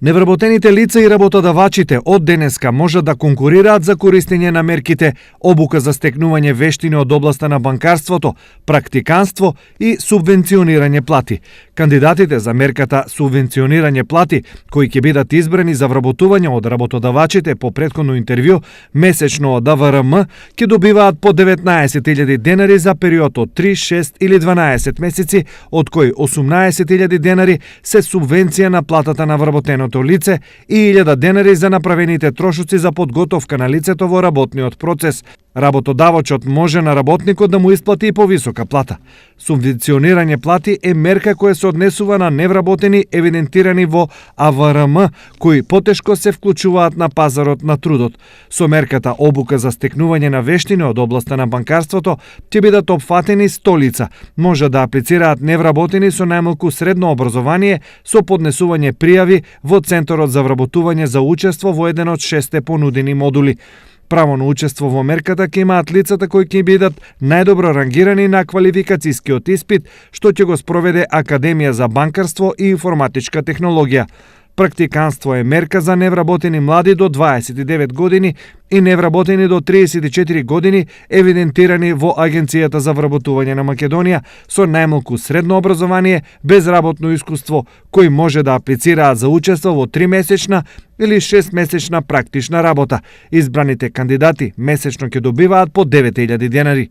Невработените лица и работодавачите од денеска можат да конкурираат за користење на мерките обука за стекнување вештини од областа на банкарството, практиканство и субвенционирање плати. Кандидатите за мерката субвенционирање плати, кои ќе бидат избрани за вработување од работодавачите по претходно интервју месечно од АВРМ, ќе добиваат по 19.000 денари за период од 3, 6 или 12 месеци, од кои 18.000 денари се субвенција на платата на вработеното лице и 1000 денари за направените трошоци за подготовка на лицето во работниот процес. Работодавачот може на работникот да му исплати и повисока плата. Субвенционирање плати е мерка која се однесува на невработени евидентирани во АВРМ, кои потешко се вклучуваат на пазарот на трудот. Со мерката обука за стекнување на вештини од областа на банкарството ќе бидат опфатени 100 лица. Може да аплицираат невработени со најмалку средно образование со поднесување пријави во Центарот за вработување за учество во еден од 6 понудени модули. Право на учество во мерката ќе имаат лицата кои ќе бидат најдобро рангирани на квалификацијскиот испит, што ќе го спроведе Академија за банкарство и информатичка технологија. Практиканство е мерка за невработени млади до 29 години и невработени до 34 години евидентирани во Агенцијата за вработување на Македонија со најмалку средно образование без работно искуство, кои може да аплицираат за учество во 3-месечна или 6-месечна практична работа. Избраните кандидати месечно ќе добиваат по 9.000 денари.